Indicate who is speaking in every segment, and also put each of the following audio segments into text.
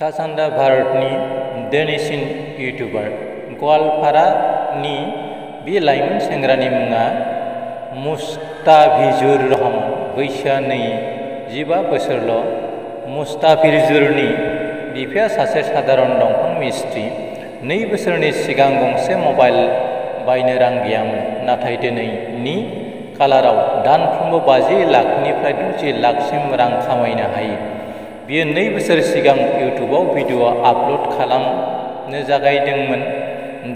Speaker 1: सा-सानजा भारतनि धोनिसिन इउटुबार गवालपारानि बे लाइमोन सेंग्रानि मुङा मुस्ताफिजुर रहमान। बैसोआ 25 बोसोरल'। मुस्ताफिजुरनि बिफाया सासे सादारन दंफां मिस्ट्रि। 2 बोसोरनि सिगां गंसे मबाइल बायनो रां गैयामोन, नाथाय दिनैनि कालाराव दानफ्रोमबो 50 लाखनिफ्राय 60 लाखसिम रां खामायनो हायो। बियो 2 बोसोर सिगां इउटुबाव भिडिअ आपल'ड खालामनो जागायदोंमोन।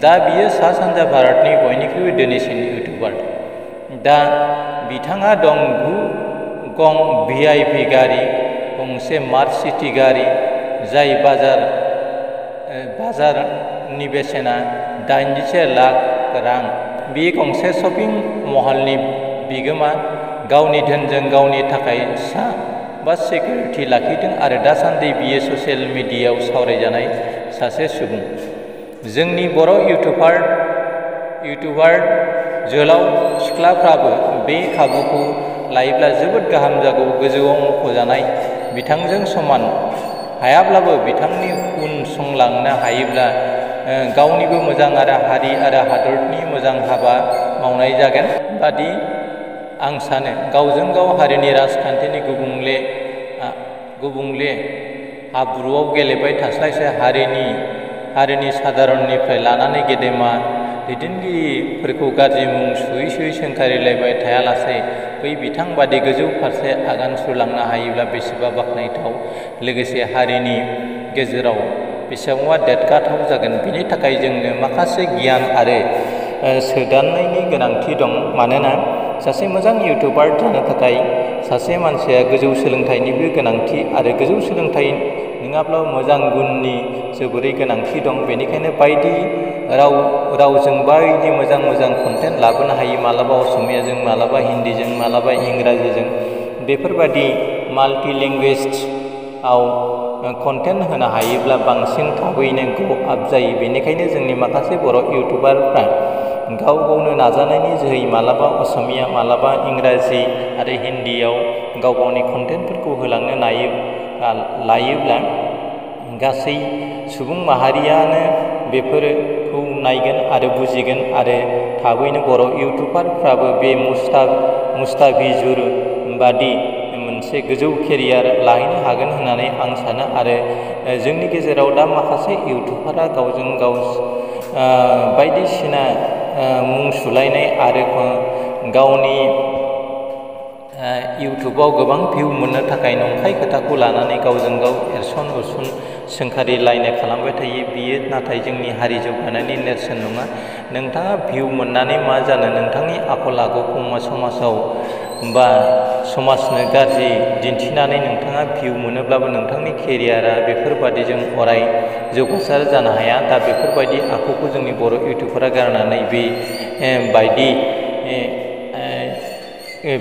Speaker 1: दा बियो सा-सानजा भारतनि बयनिख्रुइबो धोनिसिन इउटुबार। दा बिथाङा दं 9 गं VIP गारि, गंसे मार्सिडीज गारि, जाय बाजारनि बेसेना 81 लाख रां। बियो गंसे शपिं मलनि बिगोमा। गावनि धोनजों गावनि थाखाय सिकिउरिटि लाखिदों आरो दासान्दि बियो ससियेल मिडियायाव सावरायजानाय सासे सुबुं। जोंनि बर' इउटुबार जोहोलाव सिख्लाफ्राबो बे खाबुखौ लायोब्ला जोबोद गाहाम जागौ। गोजौआव मख'जानाय बिथांजों समान हायाब्लाबो बिथांनि उन संलांनो हायोब्ला गावनिबो मोजां आरो हारि आरो हादरनि मोजां हाबा मावनाय जागोन बादि आं सानो। गावजों गाव हारिनि राजखान्थिनि गुबुंले हाब्रुआव गेलेबाय थास्लायस्लाय हारिनि सादारननिफ्राय लानानै गेदेमा दैदेनगिरिफोरखौ गाज्रि मुं सुयै सोंखारिलायबाय थायालासे बै बिथां बादि गोजौ फारसे आगान सुरलांनो हायोब्ला बेसेबा बाख्नायथाव, लोगोसे हारिनि गेजेराव बेसेबांबा देरगाथाव जागोन। बिनि थाखाय जोंनो माखासे गियान आरो सोदांनायनि गोनांथि दं। मानोना सासे मोजां इउटुबार जानो थाखाय सासे मानसिया गोजौ सोलोंथाइनिबो गोनांथि आरो गोजौ सोलोंथाइ नङाब्लाबो मोजां गुननि जोबोरै गोनांथि दं। बेनिखायनो बायदि रावजों बायदि मोजां कन्टेन्ट लाबोनो हायो। मालाबा असमियाजों, मालाबा हिन्दीजों, मालाबा इंराजिजों, बेफोरबादि माल्टि लेंगुवेजआव कन्टेन्ट होनो हायोब्ला बांसिन थाबैनो ग्र' आप जायो। बेनिखायनो जोंनि माखासे बर' इउटुबारफ्रा गाव गावनो नाजानायनि जोहै मालाबा असमिया, मालाबा इंराजि आरो हिन्दीयाव गाव गावनि कन्टेन्टफोरखौ होलांनो लायोब्ला गासै सुबुं माहारियानो बेफोरखौ नायगोन आरो बुजिगोन आरो थाबैनो बर' इउटुबारफ्राबो बे मुस्ताफिजुर बादि मोनसे गोजौ केरियार लाहैनो हागोन होननानै आं सानो। आरो जोंनि गेजेराव दा माखासे इउटुबारआ गावजों गाव बायदिसिना मुं सुलायनाय आरो गावनि इउटुबाव गोबां भिउ मोननो थाखाय नंखाय खोथाखौ लानानै गावजों गाव एरसन सोंखारिलायनाय खालामबाय थायो। बियो नाथाय जोंनि हारि जौगानायनि नेरसोन नङा। नोंथाङा भिउ मोननानै मा जानो? नोंथांनि आखल आखुखौ समाजाव बा समाजनो गाज्रि दिन्थिनानै नोंथाङा भिउ मोनोब्लाबो नोंथांनि केरियारा बेफोरबादिजों अराय जौगासार जानो हाया। दा बेफोरबायदि आखुखौ जोंनि बर' इउटुबारआ गारनानै बायदि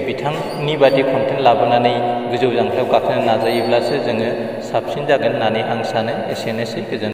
Speaker 1: बिथांनि बादि कन्टेन्ट लाबोनानै गोजौ जांख्लायाव गाखोनो नाजायोब्लासो जोङो साबसिन जागोन होननानै आं सानो। एसेनोसै, गोजोन्थों।